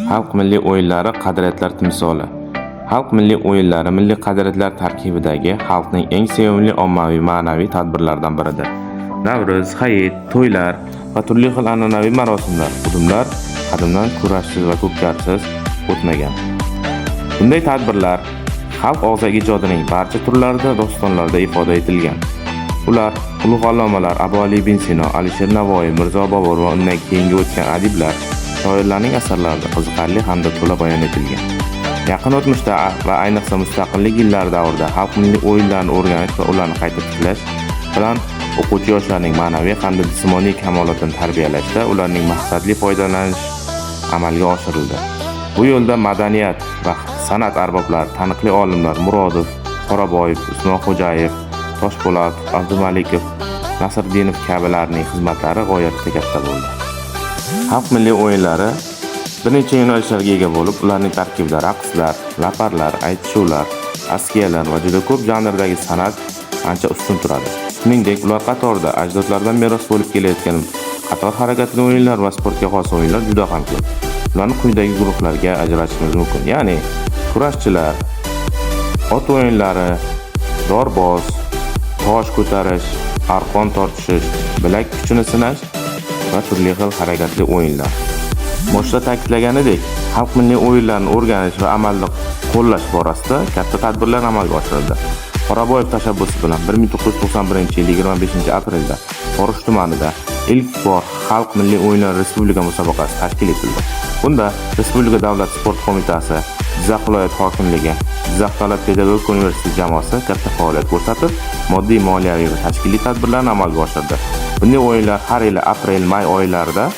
Xalq milliy o'yinlari qadriyatlar timsoli. Xalq milliy o'yinlari milliy qadriyatlar tarkibidagi xalqning eng sevimli ommaviy ma'naviy tadbirlaridan biridir. Navro'z, hayit, to'ylar va turli xil an'anaviy marosimlar, udumlar qadimdan kurashsiz va ko'pkarisiz o'tmagan. Bunday tadbirlar xalq og'zaki ijodining barcha turlarida, dostonlarda ifoda etilgan. Ular ulug' allomalar Abu Ali ibn Sino, Alisher Navoiy, Mirzo Bobur va undan keyingi o'tgan adiblar, shoirlarning asarlarida qiziqarli hamda to'la bayon etilgan. Yaqin o'tmishda va ayniqsa mustaqillik yillari davrida xalq milliy o'yinlarini o'rganish va ularni qayta tiklash bilan o'quvchi yoshlarning ma'naviy hamda jismoniy kamolotini tarbiyalashda ularning maqsadli foydalanish amalga oshirildi. Bu yo'lda madaniyat va san'at arboblari, taniqli olimlar Murodov, Qoraboyev, Usmonxo'jayev, Toshpo'latov, Abdumalikov, Nasriddinov kabilarning xizmatlari g'oyatda katta bo'ldi. Xalq milliy o'yinlari bir necha yo'nalishlarga ega bo'lib, ularning tarkibida raqslar, laparlar, aytishuvlar, askiyalar va juda ko'p janrdagi san'at ancha ustun turadi. Shuningdek, ular qatorida ajdodlardan meros bo'lib kelayotgan qator harakatli o'yinlar va sportga xos o'yinlar juda ham ko'p. Ularni quyidagi guruhlarga ajratishimiz mumkin. Ya'ni kurashchilar, ot o'yinlari, dorboz, tosh ko'tarish, arqon tortishish, bilak kuchini sinash va turli xil harakatli o'yinlar. Boshda ta'kidlaganidek, xalq milliy o'yinlarini o'rganish va amalda qo'llash borasida katta tadbirlar amalga oshirildi. Qoraboyev tashabbusi bilan 1991-yil 25-aprelda Forish tumanida ilk bor xalq milliy o'yinlari respublika musobaqasi tashkil etildi. Bunda Respublika Davlat sport qo'mitasi, Jizzax viloyat hokimligi, Jizzax davlat pedagogika universiteti jamoasi katta faoliyat ko'rsatib, moddiy, moliyaviy va tashkiliy tadbirlarni amalga oshirdi. Bunday o'yinlar har yili aprel-may oylarida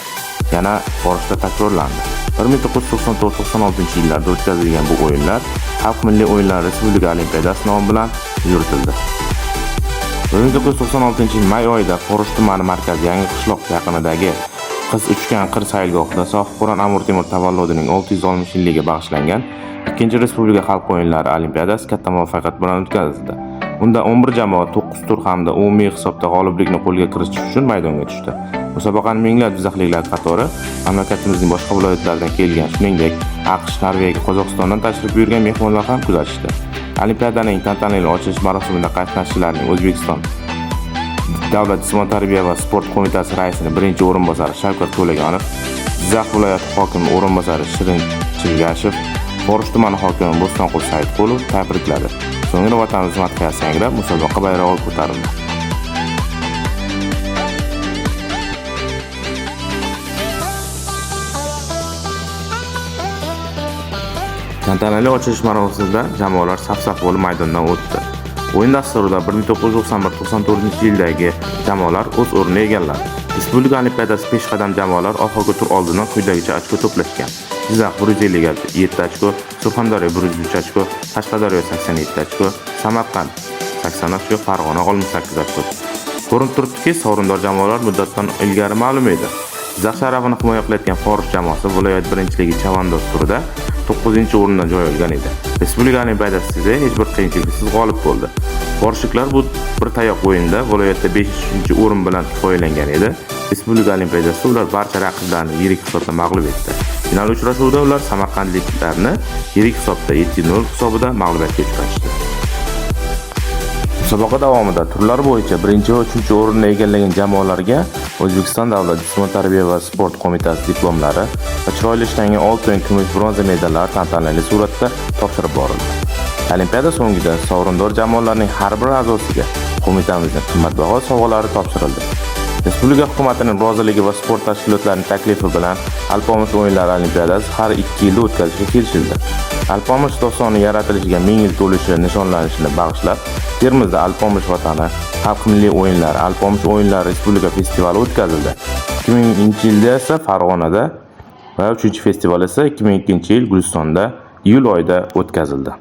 yana Forishda takrorlandi. 1994-96 yillarda o'tkazilgan bu o'yinlar Xalq milliy o'yinlari Respublika olimpiadasi nomi bilan yuritildi. 1996-yil may oyida Forish tumani markazi Yangi qishloq yaqinidagi Qiz uchgan qir saylgohida Sohibqiron Amir Temur tavalludining 660 yilligiga bag'ishlangan 2-Respublika xalq o'yinlari olimpiadasi katta muvaffaqiyat bilan o'tkazildi. Unda 11 jamoa 9 tur hamda umumiy hisobda g'oliblikni qo'lga kiritish uchun maydonga tushdi. Musobaqani minglab jizzaxliklar qatori mamlakatimizning boshqa viloyatlaridan kelgan, shuningdek, AQSh, Norvegiya, Qozog'istondan tashrif buyurgan mehmonlar ham kuzatishdi. Olimpiadaning tantanali ochilish marosimida qatnashchilarning O'zbekiston Davlat jismoniy tarbiya va sport qo'mitasi raisining birinchi o'rinbosari Shavkat To'laganov, Jizzax viloyati hokimi o'rinbosari Shirin Chilgashev, Forish tumani hokimi Bo'stonqul Saidqulov tabrikladi. So'ngra Vatanimiz madhiyasi yangrab, musobaqa bayrog'i ko'tarildi. Tantanali ochilish marosimida jamoalar saf-saf bo'lib maydondan o'tdi. O'yin dasturida 1991-94 yildagi jamoalar o'z o'rnini egalladi. Respublika olimpiadasi peshqadam jamoalar oxirgi tur oldidan quyidagicha ochko to'plashgan. Jizzax 157 ochko, Surxondaryo 103 ochko, Qashqadaryo 87 ochko, Samarqand 80 ochko, Farg'ona 68 ochko. Ko'rinib turibdiki, sovrindor jamoalar muddatdan ilgari ma'lum edi. Jizzax sharafini himoya qilayotgan Forish jamoasi viloyat birinchiligi chavandoz turida 9-o'rindan joy olgan edi. Respublika olimpiadasida hech bir qiyinchiliksiz g'olib bo'ldi. Forishliklar bu bir tayoq o'yinda viloyatda 5-o'rin bilan kifoyalangan edi. Respublika olimpiadasida ular barcha raqiblarini yirik hisobda mag'lub etdi. Final uchrashuvida ular samarqandliklarni yirik hisobda 7-0 hisobida mag'lubiyatga uchratishdi. Musobaqa davomida turlar bo'yicha birinchi va uchinchi o'rinni egallagan jamoalarga O'zbekiston Davlat jismoniy tarbiya va sport qo'mitasi diplomlari va chiroyli ishlangan oltin, kumush, bronza medallari tantanali suratda topshirib borildi. Olimpiada so'ngida sovrindor jamoalarning har bir a'zosiga qo'mitamizning qimmatbaho sovg'alari topshirildi. Respublika hukumatining roziligi va sport tashkilotlarining taklifi bilan Alpomish o'yinlari olimpiadasi har 2 yilda o'tkazishga kelishildi. Alpomish dostoni yaratilishiga 1000 yil to'lishi nishonlanishini bag'ishlab Termizda Alpomish vatani, xalq milliy o'yinlari, Alpomish o'yinlari respublika festivali o'tkazildi. 2000-yilda esa Farg'onada va 3-festival esa 2002-yil Gulistonda iyul oyida o'tkazildi.